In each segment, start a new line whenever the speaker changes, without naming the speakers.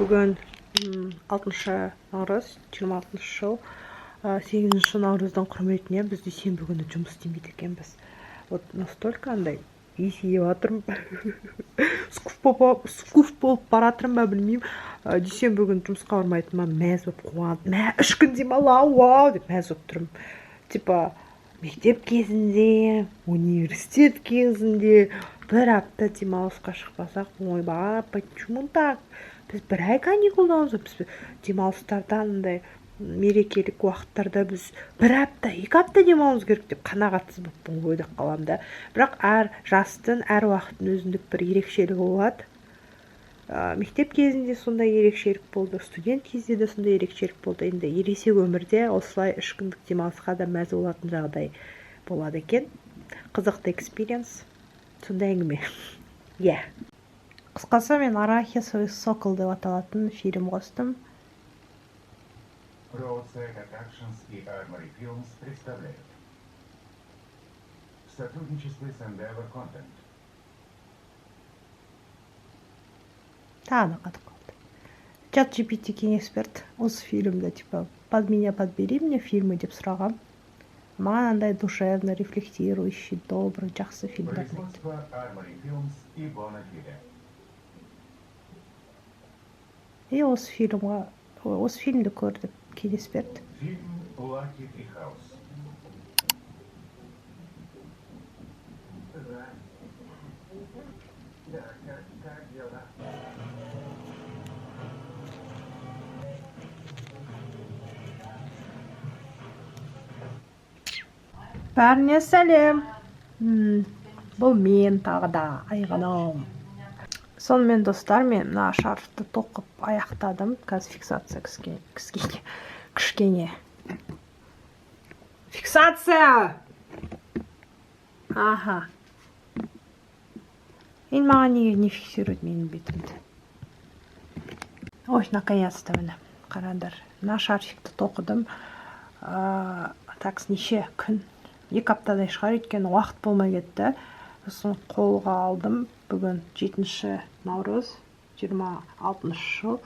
Бүгін 6 наурыз, 26 жыл. 8 наурыздың құрметіне біз дүйсенбі күні жұмыс істемейді екенбіз. Вот настолько андай есейіп жатырмын. Скуф болып бара жатырмын ба, білмеймін. Дүйсенбі күні жұмысқа бармайтыныма мәз болып қуанып, мә, 3 күн демаламын, вау деп мәз болып тұрмын. Типа мектеп кезінде, университет кезінде бір апта демалысқа шықпасақ, ойбай, почему так? Біз бір ай каникулдамыз, біз демалыстарда андай мерекелік уақыттарда біз бір апта, 2 апта демалуымыз керек деп қанағатсыз болыппын ғой деп қаламын да. Бірақ әр жастың, әр уақыттың өзіндік бір ерекшелігі болады. Мектеп кезінде сондай ерекшелік болды, студент кезде де сондай ерекшелік болды. Енді ересек өмірде осылай 3 күндік демалысқа да мәз болатын жағдай болады екен. Қызықты experience, сондай әңгіме. Иә. Қысқасы, мен «Арахисовый сокол» деп аталатын фильм қостым.
Roadside Attractions и Armory Films представляют. В сотрудничестве с Endeavor Content.
Тағы да қатып қалды. Чат GPT кеңес берді. Осы фильмді, типа, под меня подбери мне фильмы деп сұрағам. Маған андай душевно, рефлектирующий, добрый, жақсы фильмдер ұнайды.
Производство Armory Films и Bonafide.
И осы фильмға, осы фильмді көр деп кеңес берді.
Фильм Lucky Treehouse. Да. Да, как дела?
Бәріне сәлем. Бұл мен тағы да Айғаным. Сонымен, достар, мен мына шарфты тоқып аяқтадым. Қазір фиксация кішкене. Фиксация! Аха. Енді маған неге не фиксирует менің бетімді? Ой, наконец-то міне. Қараңдар. Мына шарфикті тоқыдым. Так, неше күн? 2 аптадай шығар, өйткені уақыт болмай кетті. Сосын қолға алдым. Бүгін 7 наурыз, 26 жыл.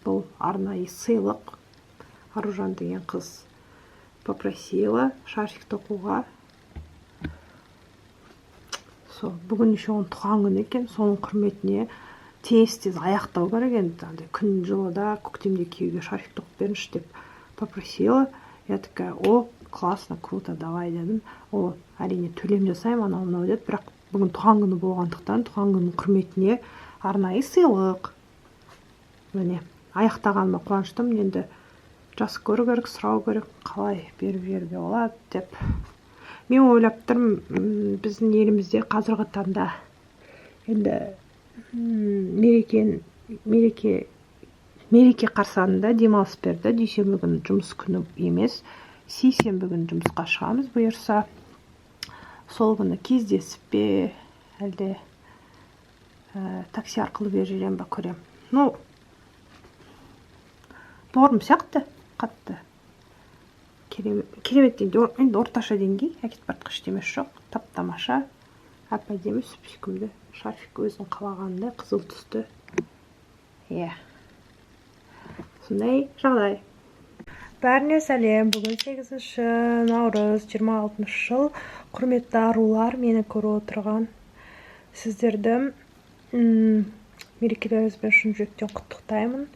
Бұл арнайы сыйлық. Аружан деген қыз попросила шарфик тоқуға. Сол, бүгін еще оның туған күні екен, соның құрметіне тез-тез аяқтау керек енді. Андай күн жылыда, көктемде киюге шарфик тоқып беріңізші деп попросила. Я такая, о, классно, круто, давай дедім. О, әрине төлем жасаймын, анау мынау деді, бірақ бүгін туған күні болғандықтан туған күннің құрметіне арнайы сыйлық. Міне, аяқтағаныма қуаныштымын. Енді жазып көру керек, сұрау керек, қалай беріп жіберуге болады деп. Мен ойлап тұрмын, біздің елімізде қазіргі таңда енді, мереке қарсаңында демалыс берді. Дүйсенбі күні жұмыс күні емес, сейсенбі күні жұмысқа шығамыз бұйырса. Сол күні кездесіп пе, әлде, такси арқылы беріп жіберемін ба, көремін. Ну, норм сияқты, қатты керемет деңгей, енді орташа деңгей, әкетіп бара жатқан ештемесі жоқ. Тап-тамаша, әп-әдемі, сүп-сүйкімді шарфик, өзің қалағандай қызыл түсті. Иә, сондай жағдай. Бәріне сәлем. Бүгін 8 наурыз, 26 жыл. Құрметті арулар, мені көріп отырған сіздерді, мерекелеріңізбен шын жүректен құттықтаймын.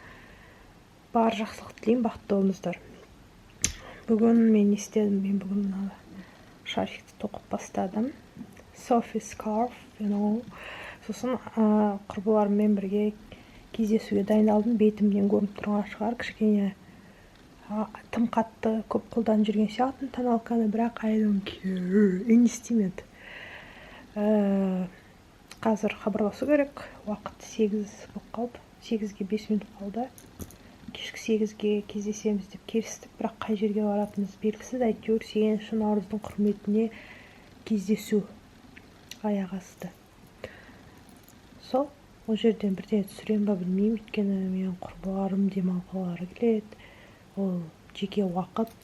Бар жақсылық тілеймін, бақытты болыңыздар. Бүгін мен не істедім? Мен бүгін мына шарфикті тоқып бастадым. Sophie scarf, you know. Сосын, құрбыларыммен бірге кездесуге дайындалдым. Бетімнен көрініп тұрған шығар, кішкене, тым қатты көп қолданып жүрген сияқтымын тоналканы, бірақ I don't care. Не істеймін енді? Қазір хабарласу керек. Уақыт 8 болып қалды. 8-ге 5 минут қалды. Кешкі 8-ге кездесеміз деп келістік, бірақ қай жерге баратынымыз белгісіз. Әйтеуір 8 наурыздың құрметіне кездесу аяқ асты. Сол, ол жерден бірдеңе түсіремін ба білмеймін, өйткені менің құрбыларым демалғылары келеді. Ол жеке уақыт,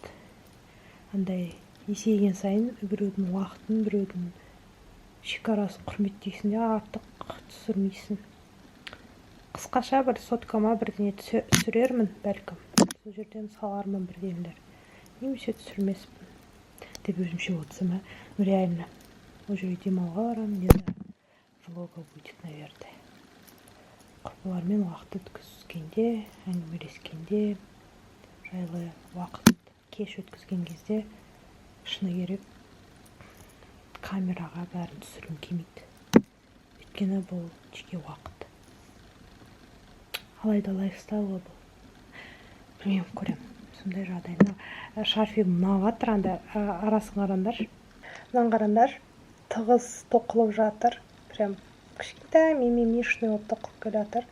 андай есейген сайын біреудің уақытын, біреудің шекарасын құрметтейсің де, артық түсірмейсің. Қысқаша бір соткама бірдеңе түсірермін бәлкім, сол жерден салармын бірдеңелер немесе түсірмеспін деп өзімше отырсам. Ә, ну реально, ол жерге демалуға барамын, не до влога будет, наверное. Құрбылармен уақыт өткізгенде, әңгімелескенде, жайлы уақыт кеш өткізген кезде, шыны керек, камераға бәрін түсіргім келмейді, өйткені бұл жеке уақыт. Алайда лайфстайл ғой бұл, білмеймін, көремін сондай жағдай. Мына шарфигім ұнап жатыр. Анда арасын қараңдаршы, мынаны қараңдаршы, тығыз тоқылып жатыр, прям кішкентай мимимишный болып тоқылып келе жатыр.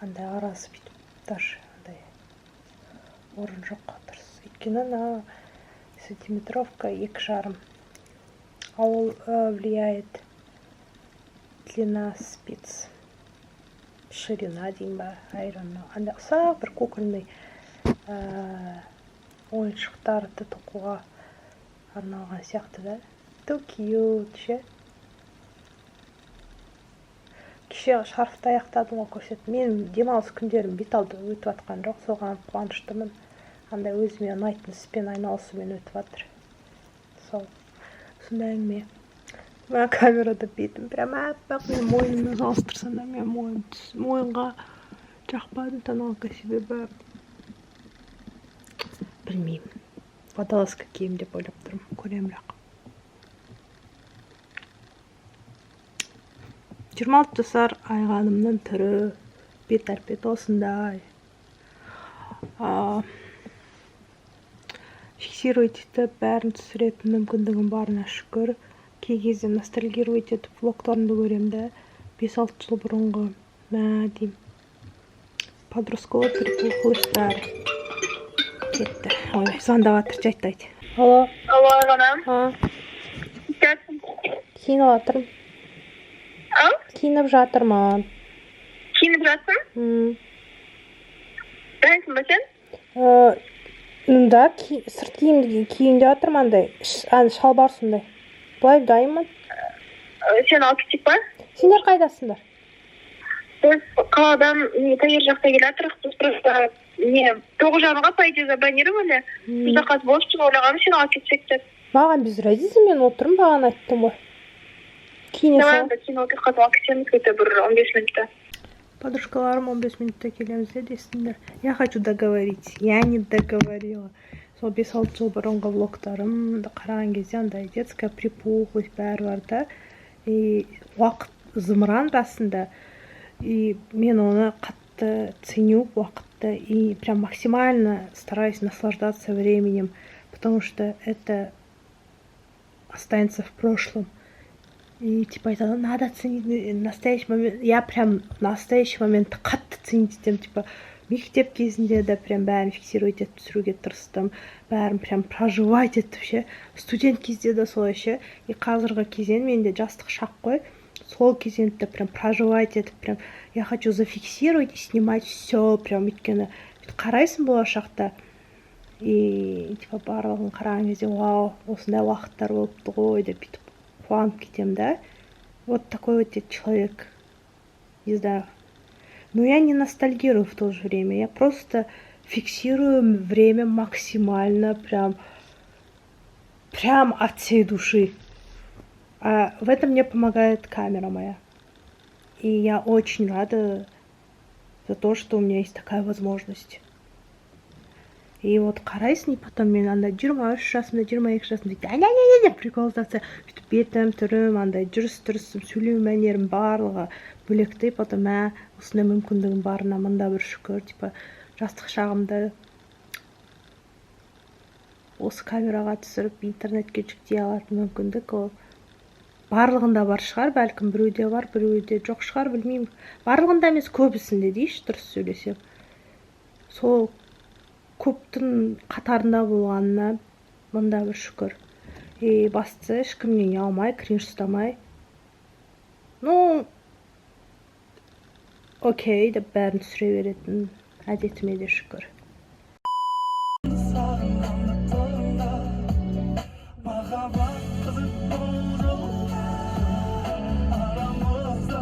Андай арасы бүйтіп, даже андай орын жоқ дұрыс, өйткені мына сантиметровка 2,5, а ол влияет длина спиц, ширина деймін ба, I don't know. Андай ұсақ бір кукольный ойыншықтарды тоқуға арналған сияқты да. Too cute ше. Кеше шарфты аяқтадым ғой, көрсеттім. Менің демалыс күндерім бет алды өтіп жатқан жоқ, соған қуаныштымын. Андай өзіме ұнайтын іспен айналысумен өтіп жатыр. Сол, сондай әңгіме. Мына камерада бетім прям аппақ. Менің мойныммен салыстырсам да, мен мойын мойынға жақпадым тоналка, себебі білмеймін, водолазка киемін деп ойлап тұрмын, көремін. Бірақ 26 жасар Айғанымның түрі, бет әлпеті осындай. Фиксировать етіп, бәрін түсіретін мүмкіндігім барына шүкір. Кей кезде ностальгировать етіп, влогтарымды көремін да, 5-6 жыл бұрынғы, мә деймін, подростковый припухлость, бәрі кетті. Ой, звондап жатыр, жайтты айт. Алло.
Алло, Айғаным.
А?
Жатсың?
Киініп жатырмын.
Ау?
Киініп жатырмын.
Киініп жатсың?
М.
Дайынсың ба сен?
Ну да, сырт киімді киейін деп жатырмын, андай ана шалбар, сондай. Былай дайынмын.
Сені алып кетейік па?
Сендер қайдасыңдар?
Біз қаладан, не, Тайыр жақта келе жатырмық. Біз просто не, 9:30-ға, по идее, забронировали. Біз қазір бос деп ойлағанбыз, сені алып кетсек деп.
Маған без разницы, мен отырмын, бағана айттым ғой, киіне
Давай
сал.
Онда киініп отырып, қазір алып кетеміз где то бір 15 минутта.
Подружкаларым 15 минутта келеміз деді, естіңдер. Я хочу договорить, я не договорила. Сол 5-6 жыл бұрынғы влогтарымды қараған кезде андай детская припухлость, бәрі бар да. И уақыт зымыран расында, и мен оны қатты ценю, уақытты, и прям максимально стараюсь наслаждаться временем, потому что это останется в прошлом. И типа айтады, надо ценить настоящий момент. Я прям настоящий моментті қатты ценить етемін. Типа мектеп кезінде де прям бәрін фиксировать етіп түсіруге тырыстым, бәрін прям проживать етіп ше. Студент кезде де солай ше. И қазіргі кезең менде жастық шақ қой, сол кезеңді прям проживать етіп, прям я хочу зафиксировать и снимать все прям, өйткені бүйтіп қарайсың болашақта, и типа барлығын қараған кезде, вау, осындай уақыттар болыпты ғой деп, бүйтіп қуанып кетемін да. Вот такой вот я человек, не знаю. Но я не ностальгирую в то же время, я просто фиксирую время максимально, прям прям от всей души. А в этом мне помогает камера моя, и я очень рада за то, что у меня есть такая возможность. И вот қарайсың, и потом мен андай 23 жасымда, 22 жасымда бүйтіп деп прикол ұстатса, бүйтіп бетім, түрім, андай жүріс тұрысым, сөйлеу мәнерім, барлығы бөлек та. И потом, мә, осындай мүмкіндігім барына мында бір шүкір. Типа жастық шағымды осы камераға түсіріп, интернетке жүктей алатын мүмкіндік, ол барлығында бар шығар бәлкім, біреуде бар, біреуде жоқ шығар, білмеймін. Барлығында емес, көбісінде дейінші, дұрыс сөйлесем. Сол көптің қатарында болғанына мында бір шүкір. И бастысы, ешкімнен ұялмай, кринж ұстамай, ну окей деп бәрін түсіре беретін әдетіме де шүкір.
Сағынғанда тыңда, махаббат қызық бұл жолда, арамызда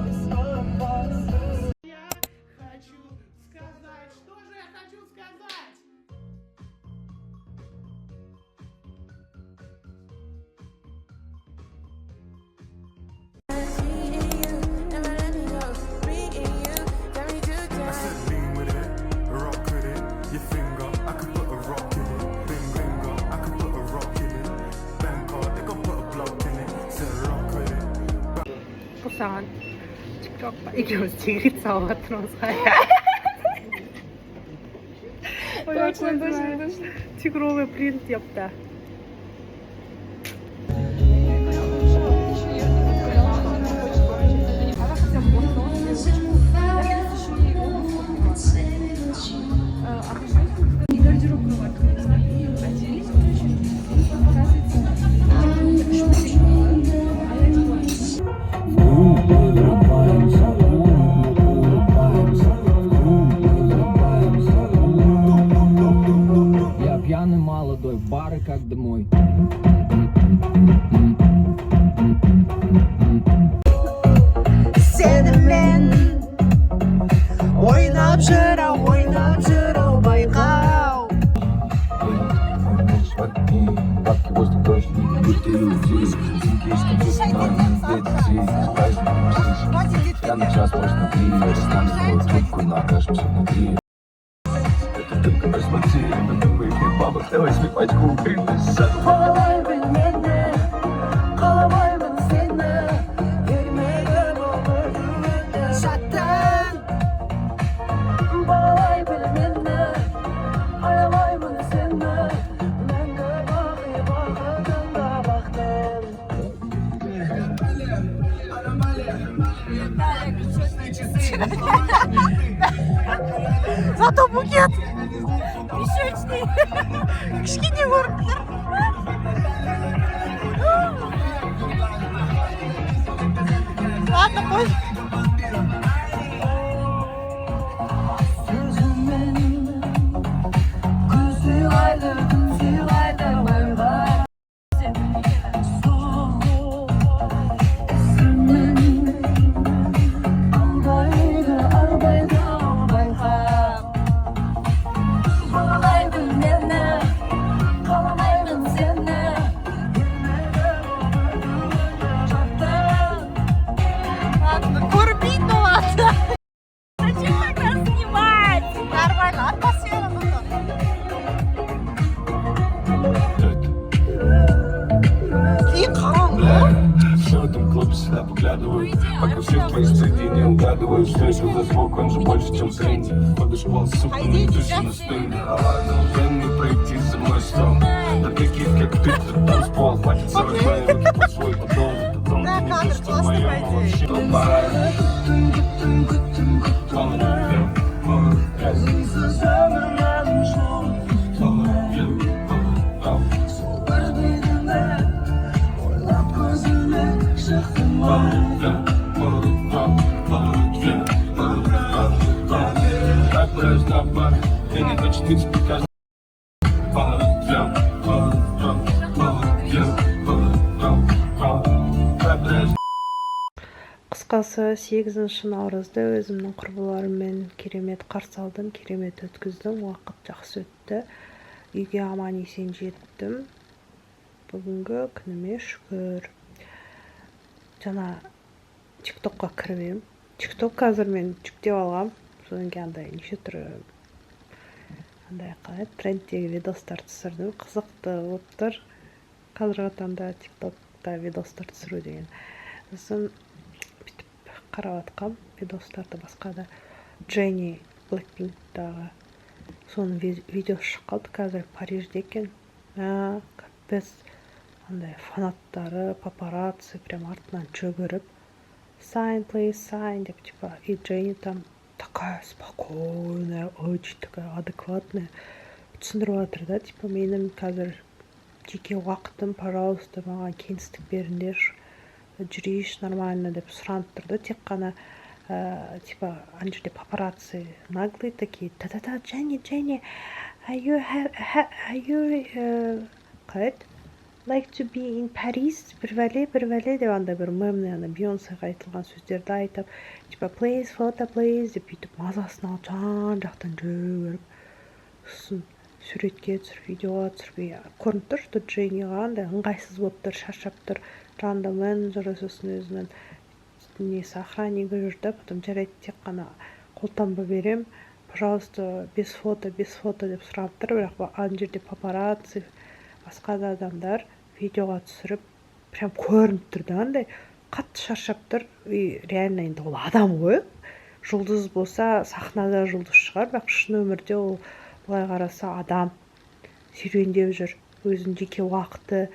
біз ықпас.
Саған.
Тикток па? Екеуміз секрет салып жатырмыз ғой.
Точно, точно, точно.
Тигровый принт епта.
Мы врубаемся, мы улыбаемся, мы врубаемся. Я пьяный молодой, бары как домой.
Сенімен ойнап жүр ау, ойнап жүр ау, байқау.
Бабки, воздух, дождь, Я на час, может, на три. Сам трубку, но окажемся внутри. Это только посмотри на твоих бабок. Давай себе пачку принеси.
Қаламаймын мені, қаламаймын сені, ермегі болып жаттың. Бағалай біл мені, аямаймын сені, мәңгі бақи бақытыңда бақтым.
Зато букет песочный. Кішкене көрініп тұр. Ладно, пофиг.
Сөзімен күн сыйлайды, күн сыйлайды ойға. Сол ісімен алдайды, алдайды байқа. Бағалай біл мені, қаламаймын сені, ермегі болып жаттың.
Ладно, көрінбейді, ну ладно.
Зачем тогда снимать?
Нормально, атмосфера зато.
Кто это?
Кейін қараңғы.
Все в этом клубе всегда поглядываю. Пока всех твоих среди не угадываю. Что это за звук, он же больше, чем средний. Подошел, сука,
По идее,
на
нельзя.
на стенде. А ладно, уже не пройти за мной стол. Да таких, как ты, ты танцпол. Хватит 42 руки под свой подол. Потом
Да,
ты не
кадр
то, что
классный,
моё,
по идее.
вообще. Тупая.
Күттім, күттім, күттім, Өзіңсіз өмірім жоқ. Сол бір бетіңді ойлап көзіме шықтым ай.
Я не хочу 30.
Қысқасы, 8 наурызды өзімнің құрбыларыммен керемет қарсы алдым, керемет өткіздім, уақыт жақсы өтті, үйге аман есен жеттім. Бүгінгі күніме шүкір. Жаңа Тиктокқа кіріп едім. Тикток қазір мен жүктеп алғам, содан кейін андай неше түрлі андай, қалай еді, трендтегі видостар түсірдім. Қызықты болып тұр қазіргі таңда Тиктокта видостар түсіру деген. Сосын бүйтіп қарап жатқам видостарды, басқа да Дженни Блэкпинктағы, соның видеосы шығып қалды. Қазір Парижде екен. Мә, капец, андай фанаттары, папарацци прям артынан жүгіріп, «Sign, please, sign» деп, типа. И Дженни там такая спокойная, очень такая адекватная, түсіндіріп жатыр да, типа, менің қазір жеке уақытым, пожалуйста, маған кеңістік беріңдерші, жүрейінші нормально деп сұранып тұр да. Тек қана типа ана жерде папарацци наглые такие: «Да, да, да, Дженни, Дженни, are you қалай еді, like to be in Paris?» бір бәле, бір бәле деп, андай бір мемный, ана Бейонсеға айтылған сөздерді айтып, типа, «Please, photo, please» деп, бүйтіп мазасын алып, жан жақтан жүгіріп, сосын суретке түсіріп, видеоға түсіріп. И көрініп тұр, что Дженниға андай ыңғайсыз болып тұр, шаршап тұр. Жанында менеджері, сосын өзінің несі, охраннигі жүр да. Потом: «Жарайды, тек қана қолтаңба берем, пожалуйста, без фото, без фото», — деп сұрап тұр. Бірақ ана жерде папарацци, басқа да адамдар видеоға түсіріп, прям көрініп тұр да андай. Қатты шаршап тұр. И реально енді ол адам ғой. Жұлдыз болса, сахнада жұлдыз шығар, бірақ шын өмірде ол былай қараса адам, серуендеп жүр, өзінің жеке уақыты,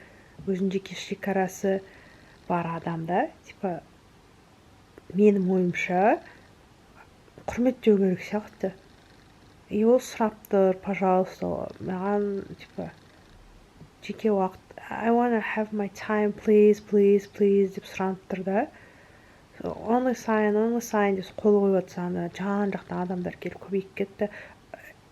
өзінің жеке шекарасы бар адам да. Типа, менің ойымша, құрметтеу керек сияқты. И ол сұрап тұр: «Пожалуйста, маған, типа, жеке уақыт, I wanna have my time, please, please, please», — деп сұранып тұр да. Only sign, only sign деп қол қойып жатса, ана жан жақтан адамдар келіп көбейіп кетті.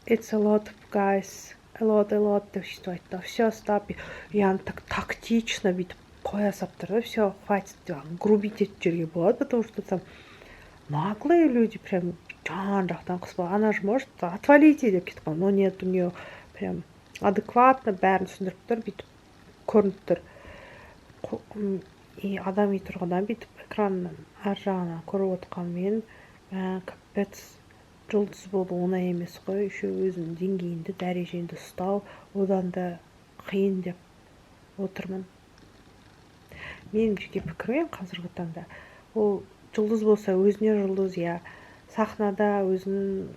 «It's a lot, guys, a lot, a lot», — деп сөйтіп айтты. «Все, стоп». И ана так тактично бүйтіп қоя салып тұр да, «Все, хватит», — деп грубить етіп жіберуге болады, потому что там наглые люди прям жан жақтан қысып. Она же может «Отвалите» деп кетіп қалған, но нет, у нее прям адекватно бәрін түсіндіріп тұр, бүйтіп көрініп тұр. И адами тұрғыдан бүйтіп экранның ар жағынан көріп отқанмен, мә, капец, жұлдыз болу оңай емес қой. Еще өзіңнің деңгейіңді, дәрежеңді ұстау одан да қиын деп отырмын. Менің жеке пікірім, қазіргі таңда ол жұлдыз болса, өзіне жұлдыз, иә, сахнада өзінің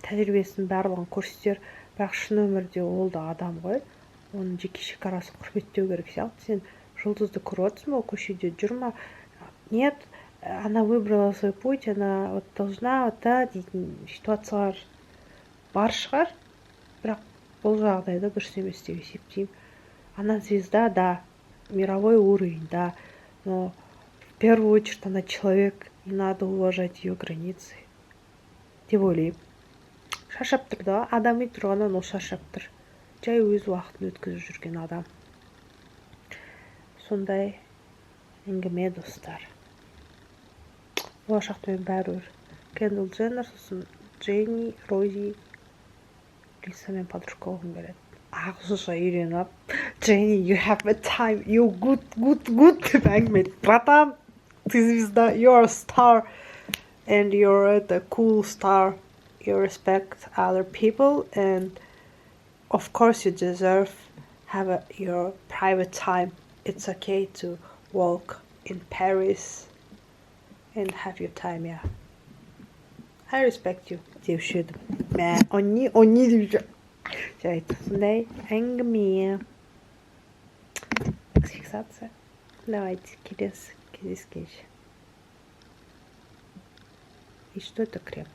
тәжірибесінің барлығын көрсетер, бірақ шын өмірде ол да адам ғой, оның жеке шекарасын құрметтеу керек сияқты. Сен жұлдызды көріп отырсың ба, ол көшеде жүр ма? Нет, она выбрала свой путь, она вот должна вот, да, дейтін ситуациялар бар шығар, бірақ бұл жағдайда дұрыс емес деп есептеймін. Она звезда, да, мировой уровень, да, но в первую очередь она человек, и надо уважать ее границы деп ойлаймын. Шаршап тұр да, адами тұрғаннан ол шаршап тұр, жай өз уақытын өткізіп жүрген адам. Сондай әңгіме, достар. Болашақта мен бәрібір Кендалл Дженнер, сосын Дженни, Рози, Лисамен подружка болғым келеді. Ағылшынша үйреніп алып, «Дженни, you have a time, you good, good, good», — деп әңгіме айтып, «Братан, ты звезда, you're a star and you're the cool star, you respect other people and of course you deserve have your private time. It's okay to walk in Paris and have your time. Yeah, I respect you», — деуші едім. Мә, они, они деп. Жарайды, сондай әңгіме. Фиксация. Давайте, келесі кездескенше. И что это, крем?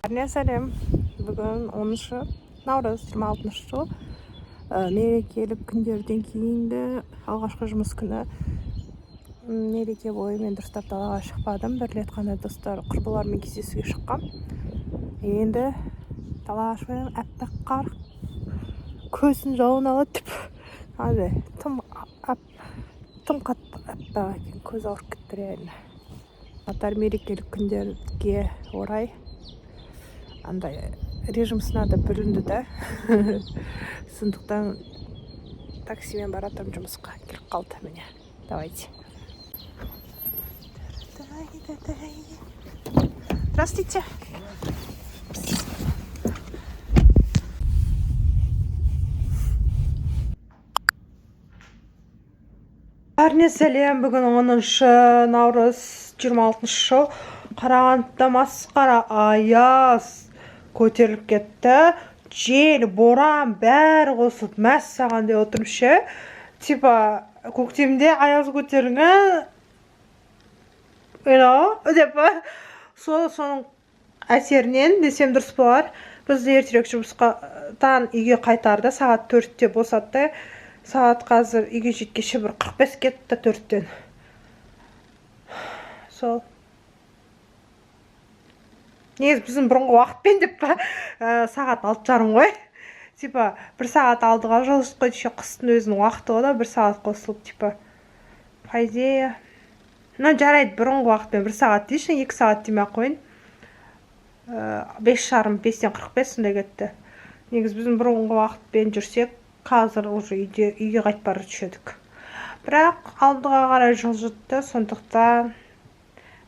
Бәріне сәлем! Бүгін 10 наурыз, 26-жыл. Мерекелік күндерден кейінгі алғашқы жұмыс күні. Мереке бойы мен дұрыстап далаға шықпадым, бір рет қана достар, құрбыларыммен кездесуге шыққам. Енді далаға шықпай, аппақ қар, көздің жауын алады деп, андай тым тым қатты аппақ екен, көз ауырып кетті реально. Қатар мерекелік күндерге орай андай режим сна да бүлінді да, сондықтан таксимен бара жатырмын жұмысқа. Келіп қалды міне. Давайте. Здравствуйте.
Бәріне сәлем! Бүгін 10 наурыз, 26-жыл. Қарағандыда масқара аяз көтеріліп кетті, жел, боран, бәрі қосылып. Мәссаған деп отырмын ше. Типа, көктемде аяз көтерілген, деп па, сол соның әсерінен десем дұрыс болар. Бізді ертерек жұмысқа үйге қайтарды, сағат 4-те босатты. Сағат қазір үйге жеткенше 1:45 кетті 4-тен. Сол негізі біздің бұрынғы уақытпен деп па, сағат 6:30 ғой. Типа, бір сағат алдыға жылжытып қойды. Еще қыстың өзінің уақыты ғой да, бір сағат қосылып, типа, по идее. Ну жарайды, бұрынғы уақытпен бір сағат дейінші, 2 сағат демей ақ қояйын. 5:30, 5-тен 45 сондай кетті. Негізі біздің бұрынғы уақытпен жүрсек, қазір уже үйде, үйге қайтып бара жатушы едік, бірақ алдыға қарай жылжытты. Сондықтан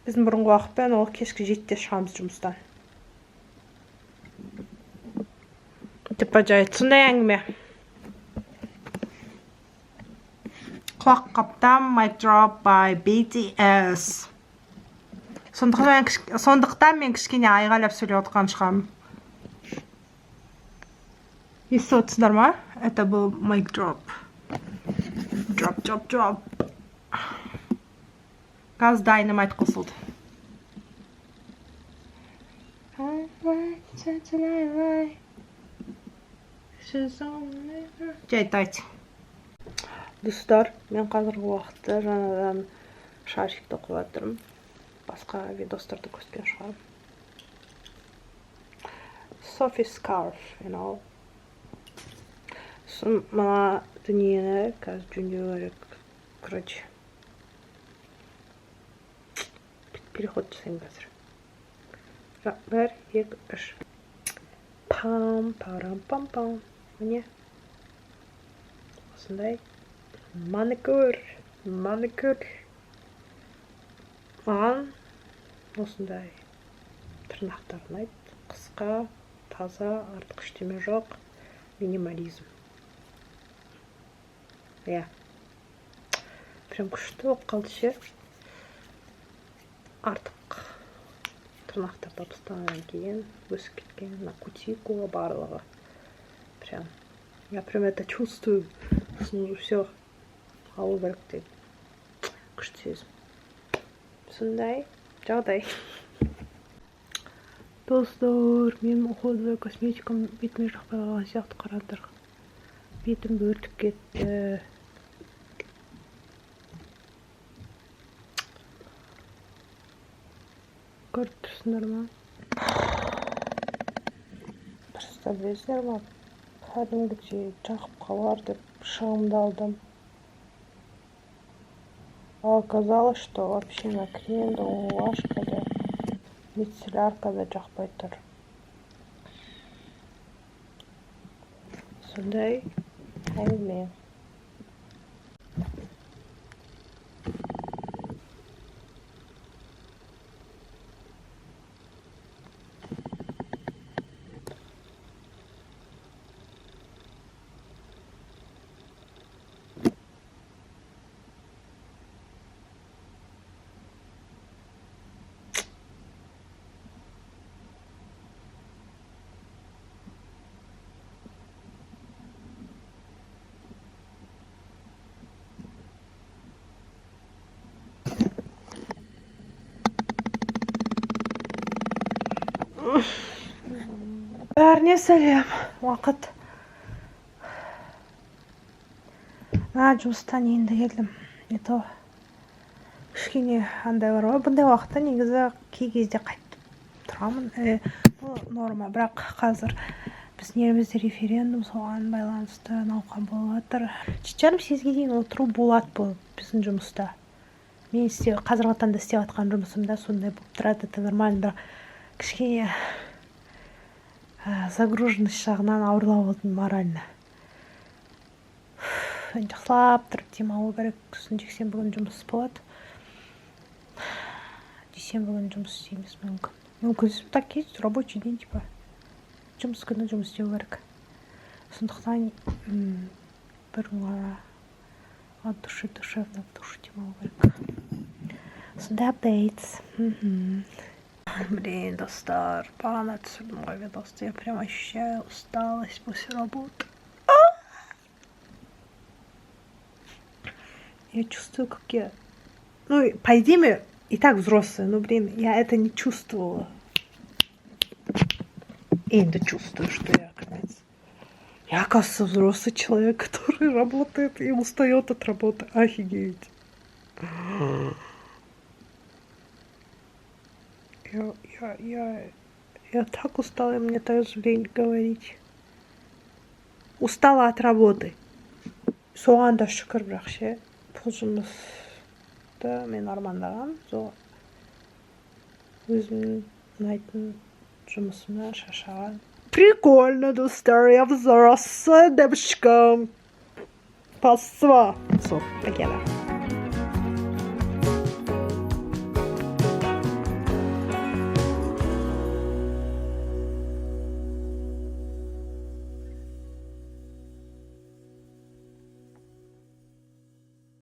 біздің бұрынғы уақытпен ол кешкі 7-де шығамыз жұмыстан. Типа, жарайды, сондай әңгіме.
Құлаққаптан Mic Drop by BTS. Сондықтан мен кішкене айғайлап сөйлеп отқан шығармын. Естіп отырсыңдар ма? Это был Mic Drop. Drop, drop, drop. Қазір Dynamite қосылды. Жай, давайте. Достар, мен қазіргі уақытта жаңадан шарфик тоқып жатырмын. Басқа видостарды көрсеткен шығармын. Sophie scarf. Сосын мына дүниені қазір жөндеу керек. Короче, переход жасаймын қазір. Бір, екі, үш. Пам, парам, пам, пам. Міне. Осындай маникюр, маникюр. Маған осындай тырнақтар ұнайды. Қысқа, таза, артық ештеме жоқ. Минимализм. Иә. Прям күшті болып қалды ше. Артық тырнақтарды алып тастағаннан кейін өсіп кеткен мына кутикула барлығы. Прям я прям это чувствую. Сосын уже все алу керек деп. Күшті сезім. Сондай жағдай. Достар, менің уходовый косметикам бетіме жақпай қалған сияқты, қараңдар. Бетім бөртіп кетті. Көріп тұрсыңдар ма? Просто білесіңдер ма, кәдімгідей жағып қалар деп шығымды алдым. А оказалось, что вообще на крем да, увлажка да, мицеллярка да жақпай тұр. Сондай әңгіме. Бәріне сәлем. Уақыт. Мына жұмыстан енді келдім. Не то кішкене андай бар ғой. Бұндай уақытта негізі кей кезде қайтып тұрамын. Бұл норма. Бірақ қазір біздің елімізде референдум, соған байланысты науқан болып жатыр. 7:30-8-ге дейін отыру болады бұл біздің жұмыста. Мен қазіргі таңда істеп жатқан жұмысымда сондай болып тұрады. Это нормально, бірақ кішкене загруженность жағынан ауырлау болдым морально. Енді жақсылап тұрып демалу керек. Сосын жексенбі күні жұмыс болады. Дүйсенбі күні жұмыс істейміз мүмкін. Мүмкін, так есть рабочий день, типа. Жұмыс күні жұмыс істеу керек. Сондықтан бір күн ғана от души душевно в душу демалу керек. Сондай updates. Блин, достар, бағана түсірдім ғой видосты. Я прям ощущаю усталость после работы. Я чувствую, как я... Ну, по идее, и так взрослая, но, блин, я это не чувствовала. И не чувствую, что я, конец. Я, оказывается, взрослый человек, который работает и устает от работы. Офигеть. Я так устала, мне так лень говорить. Устала от работы. Соған да шүкір, бірақ ше, бұл жұмысты мен армандағам, сол өзімнің ұнайтын жұмысыма шаршаған. Прикольно, достар, я взрослая девушка. Спасибо. Сол, покеда.